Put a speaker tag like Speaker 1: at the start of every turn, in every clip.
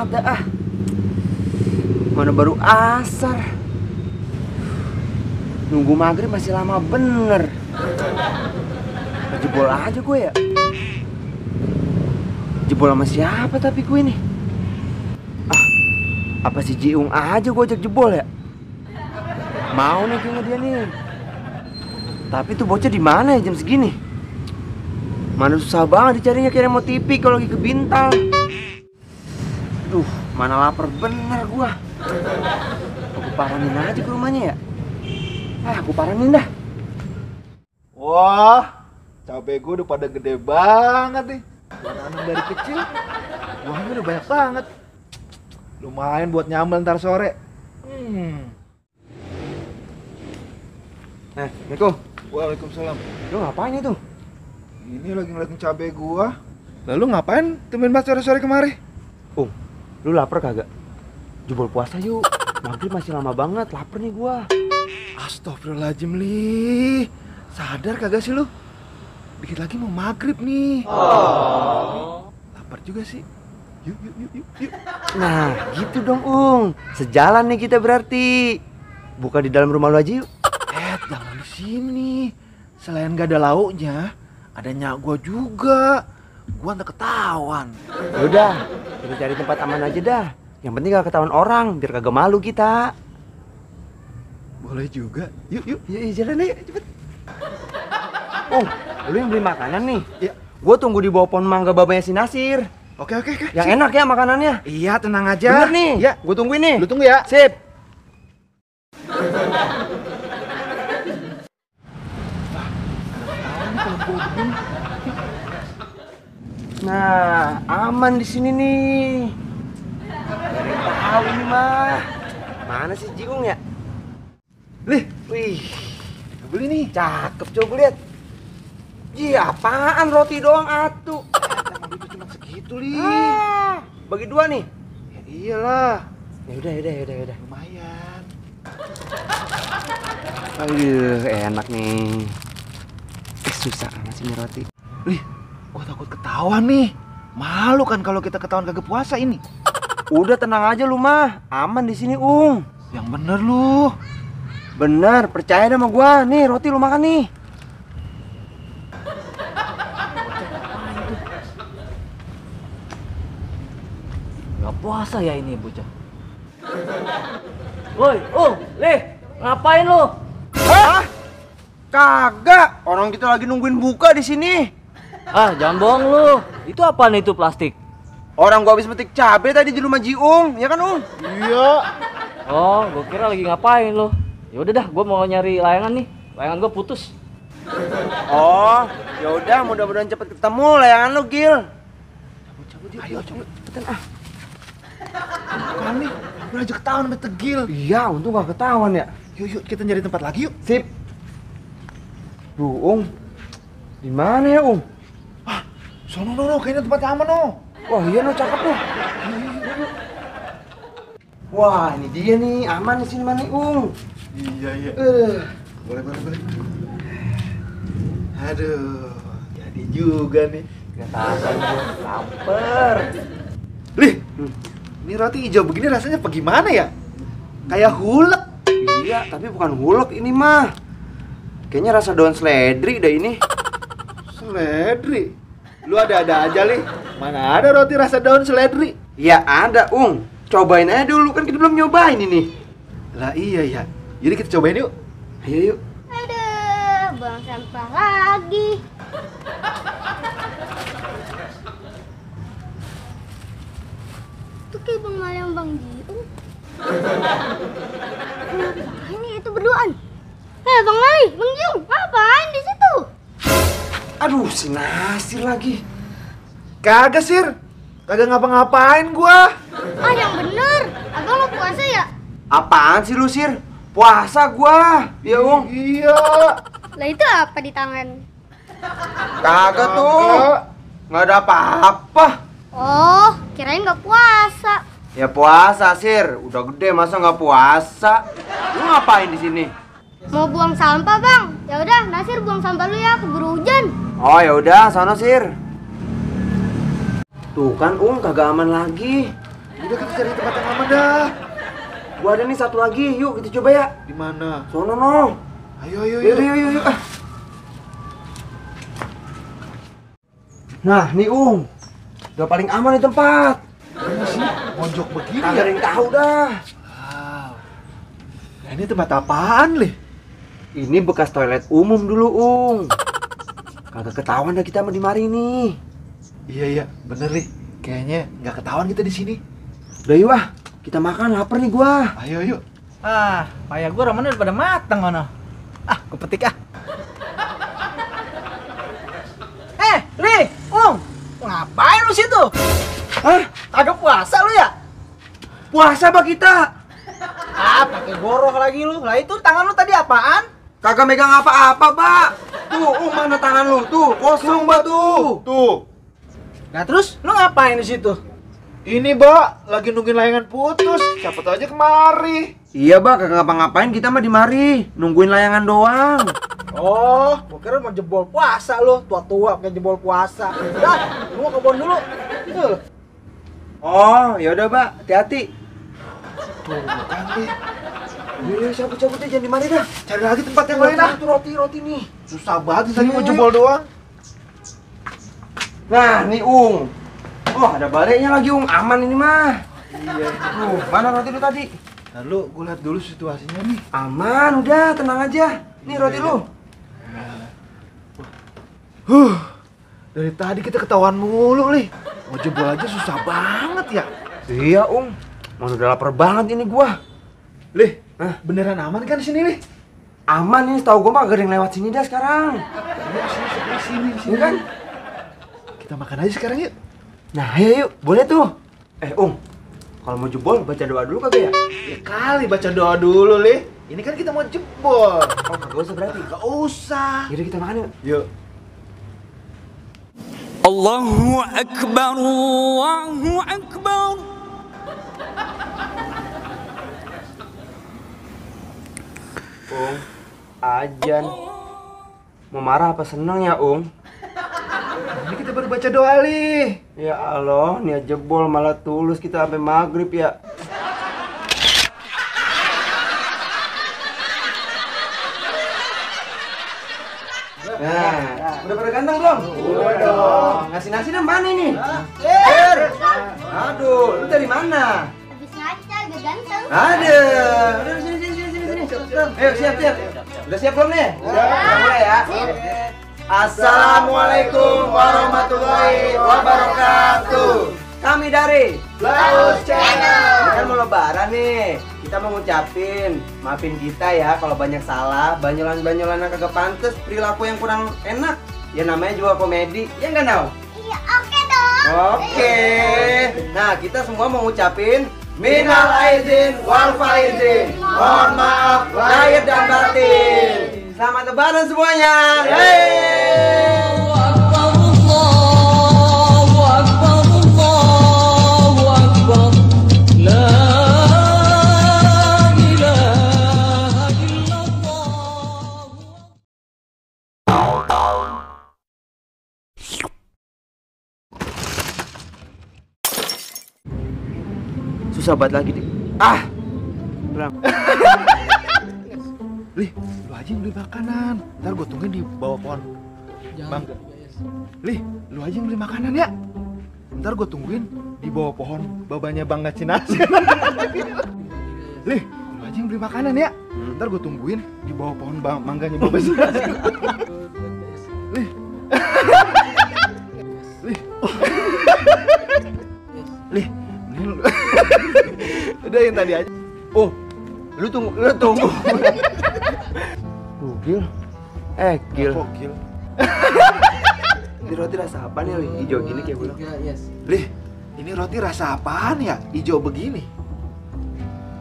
Speaker 1: banget dah. Mana baru asar. Nunggu maghrib masih lama bener. Jebol aja gue ya. Jebol sama siapa tapi gue nih? Apa si Jiung aja gue ajak jebol ya? Mau nih kayaknya dia nih. Tapi tuh bocah di mana ya jam segini? Mana susah banget dicarinya kayak mau TV kalau lagi ke Bintal. Duh, mana lapar bener gua. Aku paranin aja ke rumahnya ya. Aku paranin dah.
Speaker 2: Wah, cabai gue udah pada gede banget nih. Tanam dari kecil, buahnya udah banyak banget. Lumayan buat nyambel ntar sore.
Speaker 1: Assalamualaikum.
Speaker 2: Waalaikumsalam.
Speaker 1: Lu ngapain itu?
Speaker 2: Ini lagi ngeliatin cabai gua. Lalu ngapain temen mas sore-sore kemari?
Speaker 1: Lu lapar kagak? Jebol puasa yuk. Maghrib masih lama banget, lapar nih gua.
Speaker 2: Astagfirullahaladzim, Li. Sadar kagak sih lu? Dikit lagi mau maghrib nih. Lapar juga sih. Yuk.
Speaker 1: Nah, gitu dong, Sejalan nih kita berarti. Buka di dalam rumah lu aja yuk.
Speaker 2: Jangan di sini. Selain gak ada lauknya, ada nyak gua juga. Gua ntar ketahuan.
Speaker 1: Yaudah, kita cari tempat aman aja dah. Yang penting gak ketahuan orang, biar kagak malu kita.
Speaker 2: Boleh juga. Yuk.
Speaker 1: Jalan aja, cepet. Lu yang beli makanan nih?
Speaker 2: Iya.
Speaker 1: Gua tunggu di bawah pohon mangga babanya si Nasir.
Speaker 2: Oke.
Speaker 1: Yang enak ya makanannya.
Speaker 2: Iya, tenang aja.
Speaker 1: Bener nih.
Speaker 2: Ya,
Speaker 1: Gua tungguin nih.
Speaker 2: lu tunggu ya.
Speaker 1: Sip. Nah, aman di sini nih. Gak ada yang tahu ini mah. Mana sih Jiung ya? Wih,
Speaker 2: Beli nih.
Speaker 1: cakep coba lihat. Apaan roti doang atuh.
Speaker 2: Itu cuma segitu, Li.
Speaker 1: Bagi dua nih.
Speaker 2: Ya iyalah.
Speaker 1: Yaudah.
Speaker 2: Lumayan.
Speaker 1: Aduh, enak nih. Susah amat sih ini roti.
Speaker 2: Li, gua takut ketahuan nih. Malu kan kalau kita ketahuan kagak puasa ini.
Speaker 1: Udah tenang aja lu mah. Aman di sini,
Speaker 2: Yang bener lu.
Speaker 1: Bener, percaya sama gua. Nih, roti lu makan nih.
Speaker 3: Gak puasa ya ini bocah. Woi, Leh, ngapain lu?
Speaker 1: Hah? Kagak. Orang kita lagi nungguin buka di sini.
Speaker 3: Jangan bohong lu. Itu apaan itu plastik?
Speaker 1: Orang gua habis metik cabai tadi di rumah Jiung, ya kan,
Speaker 2: Iya.
Speaker 3: Oh, gua kira lagi ngapain lu. Ya udah dah, gua mau nyari layangan nih. Layangan gua putus.
Speaker 1: Oh, ya udah, mudah-mudahan cepet ketemu layangan lu, Gil.
Speaker 2: Cabut. Ayo, cepetan Kan nih, udah aja ketahuan sama Tegil.
Speaker 1: Iya, untung gak ketahuan ya.
Speaker 2: Yuk, kita nyari tempat lagi yuk.
Speaker 1: Sip. Duh, di mana ya,
Speaker 2: Sono, kayaknya tempatnya aman,
Speaker 1: Wah, iya cakep tuh. Wah, ini dia nih, aman di sini mana,
Speaker 2: Iya. Boleh. Aduh, jadi juga nih.
Speaker 1: Gak tahan gue, lapar.
Speaker 2: Lih, ini roti hijau begini rasanya apa gimana ya? Kayak hulek.
Speaker 1: Iya, tapi bukan hulek ini mah. Kayaknya rasa daun seledri dah ini.
Speaker 2: Seledri? Lu ada-ada aja, Li. Mana ada roti rasa daun seledri?
Speaker 1: Ya ada, Cobain aja dulu, kan kita belum nyobain ini.
Speaker 2: Lah iya ya. Jadi kita cobain yuk.
Speaker 1: Ayo yuk.
Speaker 4: Aduh, buang sampah lagi. Itu kayak Bang Mali sama Bang Jiung. Ngapain nih itu berduaan? Bang Mali, Bang Jiung, ngapain di situ?
Speaker 1: Aduh, si Nasir lagi.
Speaker 2: Kagak, Sir. Kagak ngapa-ngapain gua.
Speaker 4: Yang bener, abang mau puasa ya?
Speaker 1: Apaan sih lu, Sir? Puasa gua. Ya,
Speaker 2: Iya.
Speaker 4: Lah itu apa di tangan?
Speaker 1: Kagak tuh. Nggak ada apa-apa.
Speaker 4: Oh, kirain nggak puasa.
Speaker 1: Ya puasa, Sir. Udah gede masa nggak puasa? Lu ngapain di sini?
Speaker 4: Mau buang sampah, Bang. Ya udah, Nasir buang sampah lu ya, keburu hujan.
Speaker 1: Oh, ya udah, sana, Sir. Tuh kan, kagak aman lagi.
Speaker 2: Udah kita cari tempat yang aman dah.
Speaker 1: Gua ada nih satu lagi, yuk kita coba ya.
Speaker 2: Di mana?
Speaker 1: Sono no.
Speaker 2: Ayo.
Speaker 1: Yuk. Nah, nih udah paling aman di tempat.
Speaker 2: Ini sih monjok begini
Speaker 1: Kagak
Speaker 2: ya.
Speaker 1: ada yang tahu dah.
Speaker 2: Wow. Nah, ini tempat apaan, Lih?
Speaker 1: Ini bekas toilet umum dulu, Kagak ketahuan dah kita sama di mari nih.
Speaker 2: Iya, bener, Lih. Kayaknya nggak ketahuan kita di sini.
Speaker 1: Udah yuk kita makan, lapar nih gua.
Speaker 2: Ayo.
Speaker 5: Ah, payah gua ramane udah pada matang ngono. Ah, gua petik ah. Li, ngapain lu situ?
Speaker 1: Hah?
Speaker 5: Kagak puasa lu ya?
Speaker 1: Puasa apa kita?
Speaker 5: Ah, pakai goroh lagi lu. Lah itu tangan lu tadi apaan?
Speaker 1: Kagak megang apa-apa, Pak. Tuh, mana tangan lu? Tuh, kosong, Mbak, tuh.
Speaker 2: Tuh.
Speaker 5: Nah, terus lu ngapain di situ?
Speaker 2: Ini, Mbak, lagi nungguin layangan putus. Siapa tahu aja kemari.
Speaker 1: Iya, Mbak, kagak ngapa-ngapain, kita mah di mari, nungguin layangan doang.
Speaker 5: Oh, gua kira mau jebol puasa lu. Tua-tua pakai jebol puasa. Udah, lu ke kebon dulu. Tuh.
Speaker 1: Oh, ya udah, Mbak, hati-hati.
Speaker 2: Tuh, kan, Lih.
Speaker 1: Iya, cabut deh, jangan di mari dah.
Speaker 2: Cari lagi tempat yang lain ah.
Speaker 1: Itu roti nih.
Speaker 2: Susah banget tadi mau jebol doang.
Speaker 1: Nah, nih, Oh, ada baliknya lagi, Aman ini mah.
Speaker 2: Iya.
Speaker 1: Mana roti lu tadi?
Speaker 2: Lalu gue lihat dulu situasinya nih.
Speaker 1: Aman, udah, tenang aja. Nih roti lu.
Speaker 2: Dari tadi kita ketahuan mulu, Lih. Mau jebol aja susah banget ya.
Speaker 1: Iya, Mana udah lapar banget ini gua.
Speaker 2: Lih, beneran aman kan di sini, Lih?
Speaker 1: Aman ini, setahu gua mah gak ada yang lewat sini dah sekarang.
Speaker 2: Sini.
Speaker 1: Iya kan?
Speaker 2: Kita makan aja sekarang yuk.
Speaker 1: Nah, ayo yuk, boleh tuh. Kalau mau jebol baca doa dulu kagak ya?
Speaker 2: Ya kali baca doa dulu, Lih. Ini kan kita mau jebol.
Speaker 1: Oh, kagak usah berarti.
Speaker 2: Gak usah.
Speaker 1: Yaudah kita makan yuk.
Speaker 2: Yuk.
Speaker 6: Allahu Akbar, Allahu Akbar.
Speaker 1: Ajan. Mau marah apa seneng ya,
Speaker 2: Ini kita baru baca doa, Lih.
Speaker 1: Ya Allah, niat jebol malah tulus kita sampai maghrib ya. Nah, udah pada ganteng belum?
Speaker 2: Udah dong.
Speaker 1: Ngasih nasi dan mana nih? Aduh, lu dari mana?
Speaker 4: Habis ngaca, gak ganteng.
Speaker 1: Ada. Udah sini. Ayo siap. Udah siap belum nih? Siap. Mulai ya. Assalamualaikum warahmatullahi wabarakatuh. Kami dari
Speaker 2: Laos Channel.
Speaker 1: Kan mau lebaran nih. Kita mau ngucapin, maafin kita ya kalau banyak salah, banyolan-banyolan yang kagak pantes, perilaku yang kurang enak. Ya namanya juga komedi, ya nggak Nau?
Speaker 4: Iya, oke dong.
Speaker 1: Oke. Nah, kita semua mau ngucapin minal aidin wal faizin. Mohon maaf lahir dan batin. Selamat lebaran semuanya. Yeay. Susah banget lagi nih.
Speaker 2: Lih, lu aja yang beli makanan. Ntar gue tungguin di bawah pohon. Bang. Lih, lu aja yang beli makanan ya. Ntar gue tungguin di bawah pohon babanya Bang Gacinas. Lih, lu aja yang beli makanan ya. Ntar gue tungguin di bawah pohon mangganya Bang Gacinas. Lih. Lih. Lih. Udah yang tadi aja.
Speaker 1: Lu tunggu. Gil. Gil.
Speaker 2: Gokil.
Speaker 1: Ini roti rasa apa nih, Li? Hijau gini kayak bulak.
Speaker 2: Lih, ini roti rasa apaan ya? Hijau begini.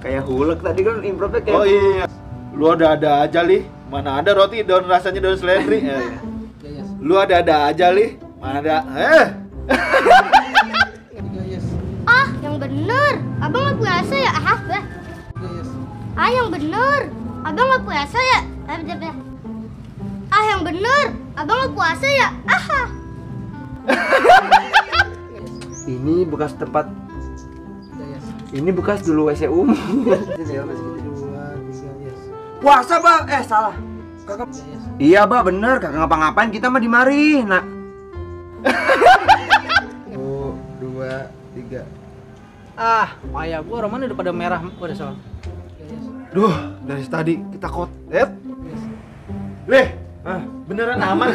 Speaker 1: Kayak hulek tadi kan improvnya kayak.
Speaker 2: Oh iya. Lu ada aja, Lih. Mana ada roti daun rasanya daun seledri. Lu ada aja, Lih. Mana ada?
Speaker 4: Ah, yang bener. Abang nggak puasa ya? Yang bener. Abang nggak puasa ya? Yang bener. Abang nggak puasa ya?
Speaker 1: Ini bekas tempat Ini bekas dulu WC umum.
Speaker 5: Sini ya, masih gitu. 2, 3, yes.
Speaker 1: Puasa, Bang. Salah.
Speaker 5: Kakak. Yes.
Speaker 1: Iya, Bang, bener. Kagak ngapa-ngapain, kita mah di mari. Nah,
Speaker 5: 1, 2, 3.
Speaker 3: Ah, payah gua orang mana udah pada merah udah soal. Yes.
Speaker 2: Duh, dari tadi kita kot.
Speaker 5: Yep.
Speaker 3: Yes.
Speaker 2: Lih, beneran aman.